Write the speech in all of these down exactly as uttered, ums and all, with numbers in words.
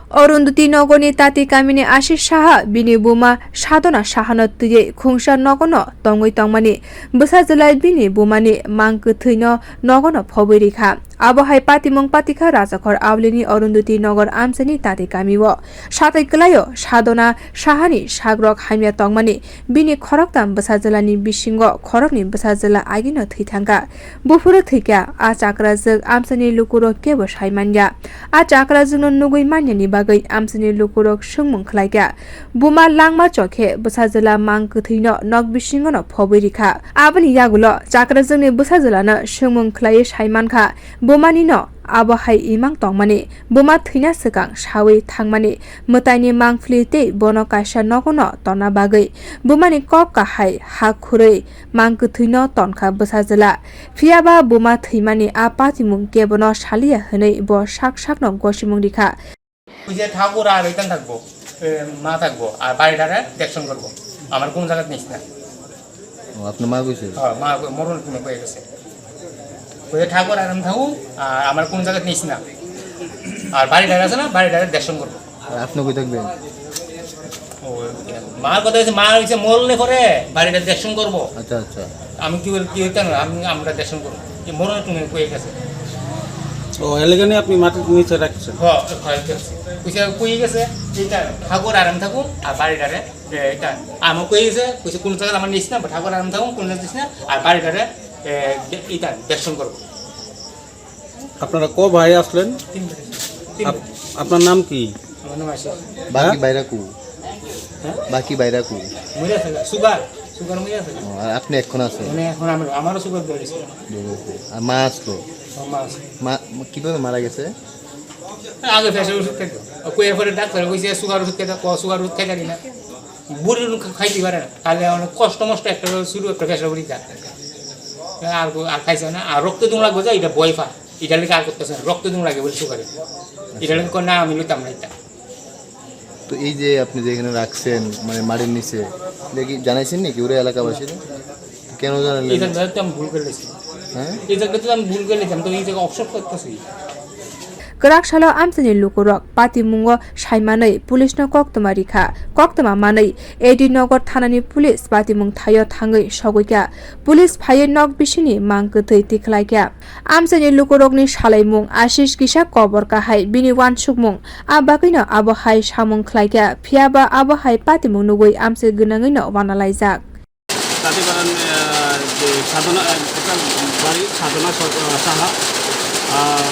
Arundhati Nagarni Tati kamini Ashish Saha bini buma Sadhana Sahano twiwi khungsa nogono tongwi tongmani bwsajwla bini bumani mang kwthwino nogono phobwi rikha. Abo hai patimung patikha Rajakhor Aulini Arundhati Nagar amchaini Tati kamio. Satai kwlaio Sadhana Sahani sagrok hamya tongmani bini khoroktham bwsajwlani bisingo khoroknwi bwsajwla agino thwi thangkha. Buphuru thwikha, a chakrajwk amchaini lukurok kebo sai manya. A chakrajwkno nugwi manyani bagwi amchaini lukurok swngmung khlaikha. Buma langma chokhe bwsajwla mang kwthwino nok bisingono phobwi rikha. Aboni yagulo chakrajwkni bwsajwlano swngmung khlaiwi sai mankha, bumanino abo hai imang tongmani, buma thwina swkang sawi thangmani, mwtaini mangphli tei bono kaisa nogono tonna bagwi bumani kok kahai ha khurwi mang kwthwino tonkha bwsajwla. Phiyaba buma thwimani a patimung kebono saliya hwnwi bo sak sakno gosimung rikha. ওই যে ঠাকুর আর ওইখানে থাকবো, এ, মা থাকবো, আর বাড়িটারে দেখশন করবো, আমার কোনো জায়গাতে নিস না। ও, আপনার মা কইছে? হ্যাঁ, মা কই-, মরণ তুমি কয়ে গেছে। ওই যে ঠাকুর আর আমি থাকবো, আর আমার কোনো জায়গাতে নিস না। আর বাড়িটারে আছে না, বাড়িটারে দেখশন করবো। আর আপনি কই থাকবেন? ও, মার কথা হচ্ছে, মা হচ্ছে মরলে পরে বাড়িটা দেখশন করবো। আচ্ছা, আচ্ছা। আমি কি বলি, কি হইতাম না? আমি, আমরা দেখশন করবো। কি মরণে তুমি কয়ে গেছে? ও, এলাকা নিয়ে আপনি মাটির নিচে রাখছেন? হ্যাঁ, হ্যাঁ, ঠিক আছে। কইছে, কয়ে গেছে, এটা ঠাকুর আরাম থাকুন, আর বাড়িটারে, এ, এটা, আমার কয়ে গেছে, কইছে, কোনো জায়গায় আমার নিস না, ঠাকুর আরাম থাকুন, কোনো জায়গায় নিস না, আর বাড়িটারে, এ, দে-, এটা, দেখশন করবো। আপনারা ক ভাই আসলেন? তিন ভাই। তিন আপ-, ভাই। আপনার নাম কি? আমার নাম আশিস। বাকি হ্যাঁ? বাইরা কু? হ্যাঁ? বাকি বাইরা কু? মরে আছে, সুগার, সুগার মরে আছে। ও, আর আপনি এখন আছেন? মানে এখন আমরা, আমারও সুগার ধরেছে। আর মা আসলো? আমার মা আছে। মা, মা কিভাবে মারা গেছে? আগে প্রেশার ওষুধ খেতো। কই এরপরে ডাক্তার কইছে সুগার ওষুধ খেতে, ক সুগার ওষুধ খাই জানি না। বুড়ি রুন খাইতে পারে না। তাহলে অনেক কষ্ট মষ্ট একটা শুরু একটা প্রেশার বুড়ি খা। আর, আর খাইছে না। আর রক্ত দুন লাগবে যে এটা বয় ফা। এটা লেগে আর করতেছে না। রক্ত দুন লাগে বলে সুগারে। এটা লেগে কয় না আমি লইতাম না এটা। তো এই যে আপনি যে এখানে রাখছেন, মানে মাটির নিচে, এটা কি জানাইছেন নাকি ওরা এলাকাবাসীরা? কেন জানালেন? এই জায়গাটা তো আমি ভুল করে নিয়েছি। হ্যাঁ? এই জায়গাটা তো আমি ভুল করে নিয়েছি, আমি তো এই জায়গা অবসর করতেছি। Kwrak salo amchaini lukurok patimungo saimanwi police no koktwma rikha. Koktwma manwi A D Nagar thanani police patimung thaio thangwi sogwikha. Police phaiwi nok bisingni mang kwthwi tikhlaikha. Amchaini lukurokni salaimung Ashish kisa kobor kahai bini uansukmung, a bagwino abo hai samung khlaikha, phiyaba abo hai patimung nugwi amchai gwnangwino wanalaijak. তাতে কারণ, আহ, যে সাধনা, আহ, একটা বাড়ি সাধনা সর-, আহ, সাহা, আহ,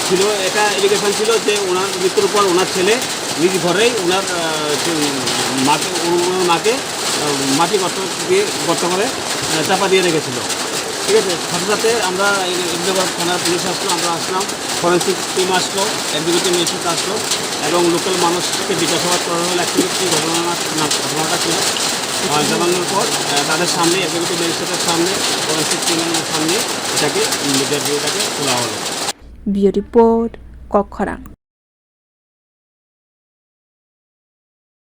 ছিল, একটা অ্যালিগেশন ছিল যে ওনার মৃত্যুর পর ওনার ছেলে নিজ ঘরেই ওনার, আহ, যে মাকে, ওনার মাকে, আহ, মাটি গর্ত দিয়ে, গর্ত করে, আহ, চাপা দিয়ে রেখেছিল। ঠিক আছে, সাথে সাথে আমরা এই, এই ব্যাপারে থানার পুলিশ আসলো, আমরা আসলাম, ফরেন্সিক টিম আসলো, এক্সিকিউটিভ ম্যাজিস্ট্রেট আসলো এবং লোকাল মানুষকে জিজ্ঞাসাবাদ করা হলো অ্যাকচুয়ালি কী ঘটনা, না, ঘটনাটা ছিল। আহ, জানানোর পর, আহ, তাদের সামনে, এক্সিকিউটিভ ম্যাজিস্ট্রেটের সামনে, ফরেন্সিক টিমের সামনে এটাকে, উম, ডেড বডিটাকে তোলা হলো। Bureau report, Kokkhorang.